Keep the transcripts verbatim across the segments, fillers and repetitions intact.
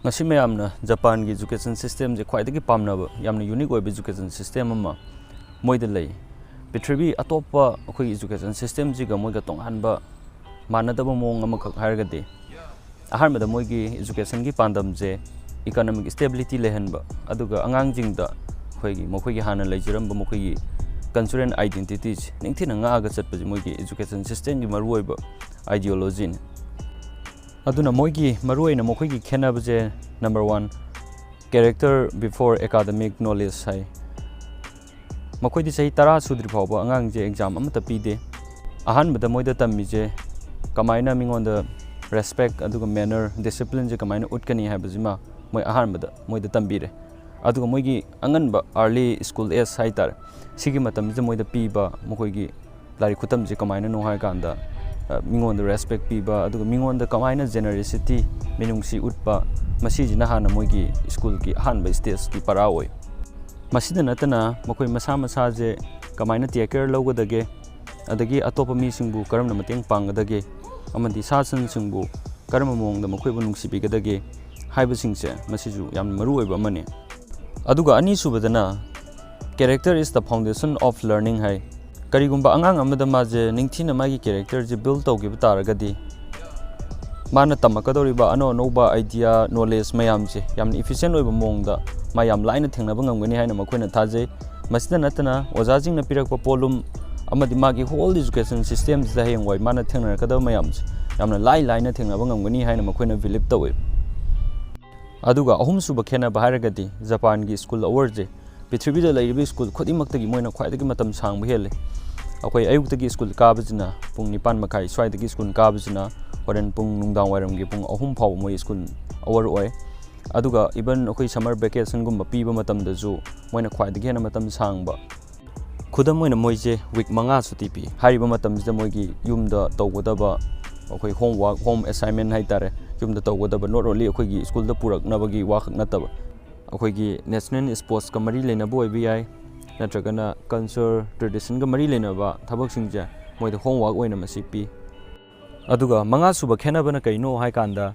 ꯉꯁꯤ ꯃꯌꯥꯝꯅ ꯖꯄꯥꯟꯒꯤ education systemꯁꯦ ꯈ꯭ꯋꯥꯏꯗꯒꯤ ꯄꯥꯝꯅꯕ, ꯌꯥꯝꯅ unique ꯑꯣꯏꯕ education system ꯑꯃ ꯃꯣꯏꯗ ꯂꯩ꯫ ꯄ꯭ꯔꯤꯊꯤꯕꯤ ꯑꯇꯣꯞꯄ ꯑꯩꯈꯣꯏꯒꯤ education systemꯁꯤꯒ ꯃꯣꯏꯒ ꯇꯣꯉꯥꯟꯕ, ꯃꯥꯟꯅꯗꯕ ꯃꯑꯣꯡ ꯑꯃꯈꯛ ꯍꯥꯏꯔꯒꯗꯤ, ꯑꯍꯥꯟꯕꯗ ꯃꯣꯏꯒꯤ educationꯒꯤ ꯄꯥꯟꯗꯝꯁꯦ economic stability ꯂꯩꯍꯟꯕ, ꯑꯗꯨꯒ ꯑꯉꯥꯡꯁꯤꯡꯗ ꯑꯩꯈꯣꯏꯒꯤ ꯃꯈꯣꯏꯒꯤ ꯍꯥꯟꯅ ꯂꯩꯖꯔꯝꯕ ꯃꯈꯣꯏꯒꯤ cultural identities ꯅꯤꯡꯊꯤꯅ ꯉꯥꯛꯑꯒ ꯆꯠꯄꯁꯦ ꯃꯣꯏꯒꯤ education systemꯒꯤ ꯃꯔꯨꯑꯣꯏꯕ ideologyꯅꯤ꯫ ꯑꯗꯨꯅ ꯃꯣꯏꯒꯤ ꯃꯔꯨꯑꯣꯏꯅ ꯃꯈꯣꯏꯒꯤ ꯈꯦꯠꯅꯕꯁꯦ, number one, character before academic knowledge ꯍꯥꯏ꯫ ꯃꯈꯣꯏꯗꯤ ꯆꯍꯤ ꯇꯔꯥ ꯁꯨꯗ꯭ꯔꯤ ꯐꯥꯎꯕ ꯑꯉꯥꯡꯁꯦ exam ꯑꯃꯠꯇ ꯄꯤꯗꯦ꯫ ꯑꯍꯥꯟꯕꯗ ꯃꯣꯏꯗ ꯇꯝꯃꯤꯁꯦ ꯀꯃꯥꯏꯅ ꯃꯤꯉꯣꯟꯗ respect ꯑꯗꯨꯒ manner, disciplineꯁꯦ ꯀꯃꯥꯏꯅ ꯎꯠꯀꯅꯤ ꯍꯥꯏꯕꯁꯤꯃ ꯃꯣꯏ ꯑꯍꯥꯟꯕꯗ ꯃꯣꯏꯗ ꯇꯝꯕꯤꯔꯦ꯫ ꯑꯗꯨꯒ ꯃꯣꯏꯒꯤ ꯑꯉꯟꯕ early school age ꯍꯥꯏꯇꯥꯔꯦ, ꯁꯤꯒꯤ ꯃꯇꯝꯁꯤꯗ ꯃꯣꯏꯗ ꯄꯤꯕ ꯃꯈꯣꯏꯒꯤ ꯂꯥꯏꯔꯤꯛ ꯈꯨꯇꯝꯁꯦ ꯀꯃꯥꯏꯅꯅꯣ ꯍꯥꯏ ꯀꯥꯟꯗ, ꯑ, ꯃꯤꯉꯣꯟꯗ respect ꯄꯤꯕ, ꯑꯗꯨꯒ ꯃꯤꯉꯣꯟꯗ ꯀꯃꯥꯏꯅ generosity, ꯃꯤꯅꯨꯡꯁꯤ ꯎꯠꯄ, ꯃꯁꯤꯁꯤꯅ ꯍꯥꯟꯅ ꯃꯣꯏꯒꯤ schoolꯒꯤ ꯑꯍꯥꯟꯕ stageꯀꯤ ꯄꯔꯥ ꯑꯣꯏ꯫ ꯃꯁꯤꯗ ꯅꯠꯇꯅ ꯃꯈꯣꯏ ꯃꯁꯥ ꯃꯁꯥꯁꯦ ꯀꯃꯥꯏꯅ take care ꯂꯧꯒꯗꯒꯦ, ꯑꯗꯒꯤ ꯑꯇꯣꯞꯄ ꯃꯤꯁꯤꯡꯕꯨ ꯀꯔꯝꯅ ꯃꯇꯦꯡ ꯄꯥꯡꯒꯗꯒꯦ, ꯑꯃꯗꯤ ꯁꯥ ꯁꯟꯁꯤꯡꯕꯨ ꯀꯔꯝꯕ ꯃꯑꯣꯡꯗ ꯃꯈꯣꯏꯕꯨ ꯅꯨꯡꯁꯤꯕꯤꯒꯗꯒꯦ ꯍꯥꯏꯕꯁꯤꯡꯁꯦ, ꯃꯁꯤꯁꯨ ꯌꯥꯝꯅ ꯃꯔꯨ ꯑꯣꯏꯕ ꯑꯃꯅꯤ꯫ ꯑꯗꯨꯒ ꯑꯅꯤꯁꯨꯕꯗꯅ, character is the foundation of learning ꯍꯥꯏ꯫ ꯀꯔꯤꯒꯨꯝꯕ ꯑꯉꯥꯡ ꯑꯃꯗ ꯃꯥꯁꯦ ꯅꯤꯡꯊꯤꯅ ꯃꯥꯒꯤ characterꯁꯦ build ꯇꯧꯈꯤꯕ ꯇꯥꯔꯒꯗꯤ, ꯃꯥꯅ ꯇꯝꯃꯛꯀꯗꯧꯔꯤꯕ ꯑꯅꯧ ꯑꯅꯧꯕ idea, knowledge ꯃꯌꯥꯝꯁꯦ ꯌꯥꯝꯅ efficient ꯑꯣꯏꯕ ꯃꯑꯣꯡꯗ ꯃꯥ ꯌꯥꯝ ꯂꯥꯏꯅ ꯊꯦꯡꯅꯕ ꯉꯝꯒꯅꯤ ꯍꯥꯏꯅ ꯃꯈꯣꯏꯅ ꯊꯥꯖꯩ꯫ ꯃꯁꯤꯗ ꯅꯠꯇꯅ ꯑꯣꯖꯥꯁꯤꯡꯅ ꯄꯤꯔꯛꯄ ꯄꯣꯠꯂꯨꯝ ꯑꯃꯗꯤ ꯃꯥꯒꯤ whole education systemꯁꯤꯗ ꯍꯌꯦꯡꯋꯥꯏ ꯃꯥꯅ ꯊꯦꯡꯅꯔꯛꯀꯗꯕ ꯃꯌꯥꯝꯁꯦ ꯌꯥꯝꯅ ꯂꯥꯏ ꯂꯥꯏꯅ ꯊꯦꯡꯅꯕ ꯉꯝꯒꯅꯤ ꯍꯥꯏꯅ ꯃꯈꯣꯏꯅ believe ꯇꯧꯏ꯫ ꯑꯗꯨꯒ ꯑꯍꯨꯝꯁꯨꯕ ꯈꯦꯠꯅꯕ ꯍꯥꯏꯔꯒꯗꯤ, ꯖꯄꯥꯟꯒꯤ school hourꯁꯦ ꯄ꯭ꯔꯤꯊꯤꯕꯤꯗ ꯂꯩꯔꯤꯕ school ꯈꯨꯗꯤꯡꯃꯛꯇꯒꯤ ꯃꯣꯏꯅ ꯈ꯭ꯋꯥꯏꯗꯒꯤ ꯃꯇꯝ ꯁꯥꯡꯕ ꯍꯦꯜꯂꯤ꯫ ꯑꯩꯈꯣꯏ ꯑꯌꯨꯛꯇꯒꯤ school ꯀꯥꯕꯁꯤꯅ ꯄꯨꯡ ꯅꯤꯄꯥꯟ ꯃꯈꯥꯏ ꯁ꯭ꯋꯥꯏꯗꯒꯤ school ꯀꯥꯕꯁꯤꯅ ꯍꯣꯔꯦꯟ ꯄꯨꯡ ꯅꯨꯡꯗꯥꯡ ꯋꯥꯏꯔꯝꯒꯤ ꯄꯨꯡ ꯑꯍꯨꯝ ꯐꯥꯎꯕ ꯃꯣꯏ school hour ꯑꯣꯏ꯫ ꯑꯗꯨꯒ even ꯑꯩꯈꯣꯏ summer vacationꯒꯨꯝꯕ ꯄꯤꯕ ꯃꯇꯝꯗꯁꯨ ꯃꯣꯏꯅ ꯈ꯭ꯋꯥꯏꯗꯒꯤ ꯍꯦꯟꯅ ꯃꯇꯝ ꯁꯥꯡꯕ꯫ ꯈꯨꯗꯝ ꯑꯣꯏꯅ, ꯃꯣꯏꯁꯦ week ꯃꯉꯥ ꯁꯨꯇꯤ ꯄꯤ꯫ ꯍꯥꯏꯔꯤꯕ ꯃꯇꯝꯁꯤꯗ ꯃꯣꯏꯒꯤ ꯌꯨꯝꯗ ꯇꯧꯒꯗꯕ ꯑꯩꯈꯣꯏ homework, home assignment ꯍꯥꯏꯇꯥꯔꯦ, ꯌꯨꯝꯗ ꯇꯧꯒꯗꯕ, not only ꯑꯩꯈꯣꯏꯒꯤ schoolꯗ ꯄꯨꯔꯛꯅꯕꯒꯤ ꯋꯥꯈꯛ ꯅꯠꯇꯕ, ꯑꯩꯈꯣꯏꯒꯤ national sportsꯀ ꯃꯔꯤ ꯂꯩꯅꯕ ꯑꯣꯏꯕ ꯌꯥꯏ, ꯅꯠꯇ꯭ꯔꯒꯅ culture, traditionꯒ ꯃꯔꯤ ꯂꯩꯅꯕ ꯊꯕꯛꯁꯤꯡꯁꯦ ꯃꯣꯏꯗ homework ꯑꯣꯏꯅ ꯃꯁꯤ ꯄꯤ꯫ ꯑꯗꯨꯒ ꯃꯉꯥꯁꯨꯕ ꯈꯦꯠꯅꯕꯅ ꯀꯩꯅꯣ ꯍꯥꯏ ꯀꯥꯟꯗ,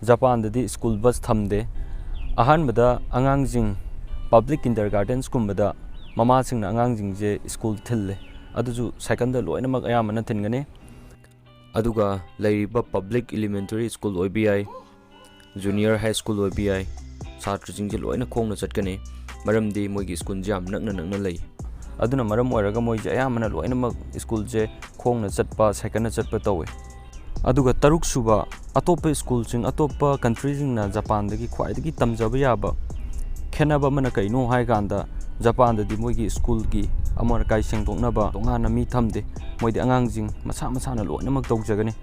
ꯖꯄꯥꯟꯗꯗꯤ ꯁ꯭ꯀꯨꯜ ꯕꯁ ꯊꯝꯗꯦ꯫ ꯑꯍꯥꯟꯕꯗ ꯑꯉꯥꯡꯁꯤꯡ ꯄꯕ꯭ꯂꯤꯛ ꯀꯤꯟꯗꯔꯒꯥꯔꯗꯦꯟꯁꯀꯨꯝꯕꯗ ꯃꯃꯥꯁꯤꯡꯅ ꯑꯉꯥꯡꯁꯤꯡꯁꯦ ꯁ꯭ꯀꯨꯜ ꯊꯤꯜꯂꯦ꯫ ꯑꯗꯨꯁꯨ ꯁꯥꯏꯀꯜꯗ ꯂꯣꯏꯅꯃꯛ ꯑꯌꯥꯝꯕꯅ ꯊꯤꯟꯒꯅꯤ꯫ ꯑꯗꯨꯒ ꯂꯩꯔꯤꯕ ꯄꯕ꯭ꯂꯤꯛ ꯏꯂꯤꯃꯦꯟꯇꯔꯤ ꯁ꯭ꯀꯨꯜ ꯑꯣꯏꯕ ꯌꯥꯏ, ꯖꯨꯅꯤꯌꯔ ꯍꯥꯏ ꯁ꯭ꯀꯨꯜ ꯑꯣꯏꯕ ꯌꯥꯏ, ꯁꯥꯇ꯭ꯔꯁꯤꯡꯁꯦ ꯂꯣꯏꯅ ꯈꯣꯡꯅ ꯆꯠꯀꯅꯤ꯫ ꯃꯔꯝꯗꯤ ꯃꯣꯏꯒꯤ ꯁ꯭ꯀꯨꯜꯁꯦ ꯌꯥꯝ ꯅꯛꯅ ꯅꯛꯅ ꯂꯩ꯫ ꯑꯗꯨꯅ ꯃꯔꯝ ꯑꯣꯏꯔꯒ ꯃꯣꯏꯁꯦ ꯑꯌꯥꯝꯕꯅ ꯂꯣꯏꯅꯃꯛ ꯁ꯭ꯀꯨꯜꯁꯦ ꯈꯣꯡꯅ ꯆꯠꯄ, ꯁꯥꯏꯀꯜꯅ ꯆꯠꯄ ꯇꯧꯋꯦ꯫ ꯑꯗꯨꯒ ꯇꯔꯨꯛ ꯁꯨꯕ, ꯑꯇꯣꯞꯄ ꯁ꯭ꯀꯨꯜꯁꯤꯡ, ꯑꯇꯣꯞꯄ ꯀꯟꯇ꯭ꯔꯤꯁꯤꯡꯅ ꯖꯄꯥꯟꯗꯒꯤ ꯈ꯭ꯋꯥꯏꯗꯒꯤ ꯇꯝꯖꯕ ꯌꯥꯕ ꯈꯦꯠꯅꯕ ꯑꯃꯅ ꯀꯩꯅꯣ ꯍꯥꯏ ꯀꯥꯟꯗ, ꯖꯄꯥꯟꯗꯗꯤ ꯃꯣꯏꯒꯤ ꯁ꯭ꯀꯨꯜꯒꯤ ꯑꯃꯣꯠ ꯑꯀꯥꯏ ꯁꯦꯡꯗꯣꯛꯅꯕ ꯇꯣꯉꯥꯟꯅ ꯃꯤ ꯊꯝꯗꯦ꯫ ꯃꯣꯏꯗꯤ ꯑꯉꯥꯡꯁꯤꯡ ꯃꯁꯥ ꯃꯁꯥꯅ ꯂꯣꯏꯅꯃꯛ ꯇꯧꯖꯒꯅꯤ꯫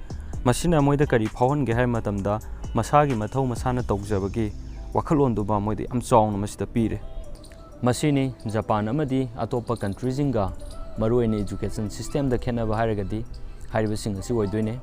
ꯃꯁꯤꯅ ꯃꯣꯏꯗ ꯀꯔꯤ ꯐꯥꯎꯍꯟꯒꯦ ꯍꯥꯏꯕ ꯃꯇꯝꯗ, ꯃꯁꯥꯒꯤ ꯃꯊꯧ ꯃꯁꯥꯅ ꯇꯧꯖꯕꯒꯤ ꯋꯥꯈꯜꯂꯣꯟꯗꯨꯃ ꯃꯣꯏꯗ ꯌꯥꯝ ꯆꯥꯎꯅ ꯃꯁꯤꯗ ꯄꯤꯔꯦ꯫ ꯃꯁꯤꯅꯤ ꯖꯄꯥꯟ ꯑꯃꯗꯤ ꯑꯇꯣꯞꯄ ꯀꯟꯇ꯭ꯔꯤꯁꯤꯡꯒ ꯃꯔꯨꯑꯣꯏꯅ ꯏꯖꯨꯀꯦꯁꯟ ꯁꯤꯁꯇꯦꯝꯗ ꯈꯦꯠꯅꯕ ꯍꯥꯏꯔꯒꯗꯤ ꯍꯥꯏꯔꯤꯕꯁꯤꯡ ꯑꯁꯤ ꯑꯣꯏꯗꯣꯏꯅꯦ꯫